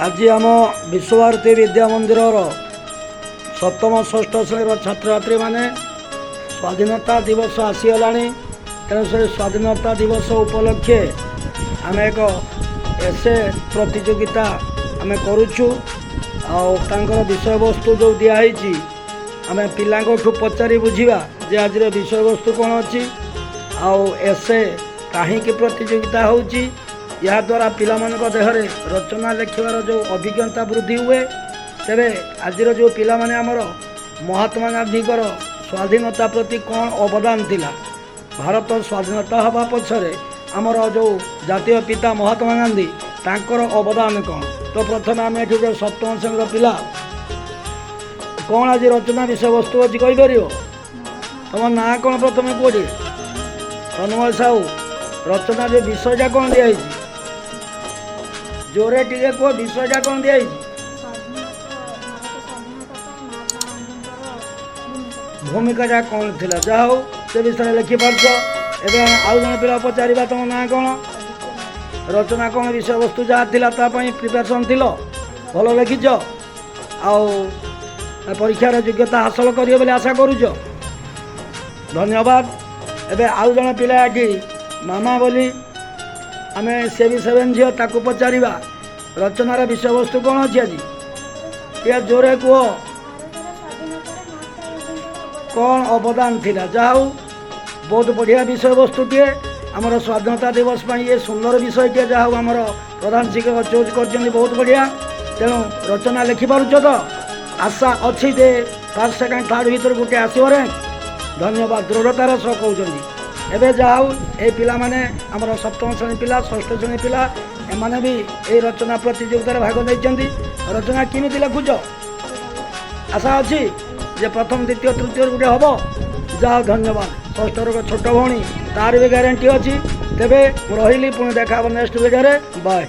ଆଜି ଆମ ବିଶ୍ୱଭାରତୀ ବିଦ୍ୟା ମନ୍ଦିରର ସପ୍ତମ, ଷଷ୍ଠ ଶ୍ରେଣୀର ଛାତ୍ରଛାତ୍ରୀମାନେ, ସ୍ୱାଧୀନତା ଦିବସ ଆସିଗଲାଣି। ତେଣୁ ସେ ସ୍ୱାଧୀନତା ଦିବସ ଉପଲକ୍ଷେ ଆମେ ଏକ ଏସେ ପ୍ରତିଯୋଗିତା ଆମେ କରୁଛୁ। ଆଉ ତାଙ୍କର ବିଷୟବସ୍ତୁ ଯେଉଁ ଦିଆହେଇଛି, ଆମେ ପିଲାଙ୍କଠୁ ପଚାରି ବୁଝିବା ଯେ ଆଜିର ବିଷୟବସ୍ତୁ କ'ଣ ଅଛି ଆଉ ଏସେ କାହିଁକି ପ୍ରତିଯୋଗିତା ହେଉଛି। ଏହାଦ୍ୱାରା ପିଲାମାନଙ୍କ ଦେହରେ ରଚନା ଲେଖିବାର ଯେଉଁ ଅଭିଜ୍ଞତା ବୃଦ୍ଧି ହୁଏ। ତେବେ ଆଜିର ଯେଉଁ ପିଲାମାନେ, ଆମର ମହାତ୍ମା ଗାନ୍ଧୀଙ୍କର ସ୍ୱାଧୀନତା ପ୍ରତି କ'ଣ ଅବଦାନ ଥିଲା, ଭାରତ ସ୍ୱାଧୀନତା ହେବା ପଛରେ ଆମର ଯେଉଁ ଜାତୀୟ ପିତା ମହାତ୍ମା ଗାନ୍ଧୀ, ତାଙ୍କର ଅବଦାନ କ'ଣ? ତ ପ୍ରଥମେ ଆମେ ଏଠି ଗୋଟେ ସପ୍ତମ ଶ୍ରେଣୀର ପିଲା, କ'ଣ ଆଜି ରଚନା ବିଷୟବସ୍ତୁ ଅଛି କହିପାରିବ? ତମ ନାଁ କ'ଣ ପ୍ରଥମେ କୁହ ଟିକେ। ତନ୍ମୟ ସାହୁ। ରଚନା ଯେଉଁ ବିଷୟଟା କ'ଣ ଦିଆହେଇଛି? ଜୋରେ ଟିକେ କୁହ, ବିଷୟଟା କ'ଣ ଦିଆହେଇଛି? ସ୍ୱାଧୀନତା, ଭାରତ ସ୍ୱାଧୀନତା ପାଇଁ ମହାତ୍ମା ଗାନ୍ଧୀଙ୍କର ଭୂମିକା। ଭୂମିକାଟା କ'ଣ ଥିଲା? ଯାହା ହଉ, ସେ ବିଷୟରେ ଲେଖିପାରୁଛ। ଏବେ ଆଉ ଜଣେ ପିଲା ପଚାରିବା। ତମ ନାଁ କ'ଣ? ଆଦିତ୍ୟ ନାୟକ। ରଚନା କ'ଣ ବିଷୟବସ୍ତୁ ଯାହା ଥିଲା, ତା ପାଇଁ ପ୍ରିପାରେସନ୍ ଥିଲ? ଭଲ ଲେଖିଛ ଆଉ ପରୀକ୍ଷାର ଯୋଗ୍ୟତା ହାସଲ କରିବ ବୋଲି ଆଶା କରୁଛ। ଧନ୍ୟବାଦ। ଏବେ ଆଉ ଜଣେ ପିଲା ଏଠି ମାମା ବୋଲି ଆମେ, ସେ ବି 7 ଝିଅ, ତାକୁ ପଚାରିବା ରଚନାର ବିଷୟବସ୍ତୁ କ'ଣ ଅଛି ଆଜି। ଟିକେ ଜୋରେ କୁହ। ଭାରତର ସ୍ୱାଧୀନତାରେ ମହାତ୍ମା ଗାନ୍ଧୀଙ୍କର ଅବଦାନ। କ'ଣ ଅବଦାନ ଥିଲା? ଯାହା ହଉ, ବହୁତ ବଢ଼ିଆ ବିଷୟବସ୍ତୁଟିଏ। ଆମର ସ୍ୱାଧୀନତା ଦିବସ ପାଇଁ ଏ ସୁନ୍ଦର ବିଷୟଟିଏ ଯାହା ହଉ ଆମର ପ୍ରଧାନ ଶିକ୍ଷକ ଚୁଜ୍ କରିଛନ୍ତି, ବହୁତ ବଢ଼ିଆ। ତେଣୁ ରଚନା ଲେଖିପାରୁଛ ତ? ଆଶା ଅଛି ଯେ ଫାର୍ଷ୍ଟ, ସେକେଣ୍ଡ, ଥାର୍ଡ଼ ଭିତରୁ ଗୋଟେ ଆସିବ ର୍ୟାଙ୍କ? ଧନ୍ୟବାଦ, ଦୃଢ଼ତାର ସହ କହୁଛନ୍ତି। ଏବେ ଯାହା ହଉ, ଏଇ ପିଲାମାନେ ଆମର ସପ୍ତମ ଶ୍ରେଣୀ ପିଲା, ଷଷ୍ଠ ଶ୍ରେଣୀ ପିଲା, ଏମାନେ ବି ଏଇ ରଚନା ପ୍ରତିଯୋଗିତାରେ ଭାଗ ନେଇଛନ୍ତି। ରଚନା କେମିତି ଲେଖୁଛ? ଆଶା ଅଛି ଯେ ପ୍ରଥମ, ଦ୍ୱିତୀୟ, ତୃତୀୟ ଗୋଟେ ହେବ? ଯାଅ, ଧନ୍ୟବାଦ। ଷଷ୍ଠର ଏକ ଛୋଟ ଭଉଣୀ, ତାର ବି ଗ୍ୟାରେଣ୍ଟି ଅଛି। ତେବେ ମୁଁ ରହିଲି, ପୁଣି ଦେଖା ହେବ ନେକ୍ସଟ ଭିଡ଼ିଓରେ। ବାଏ।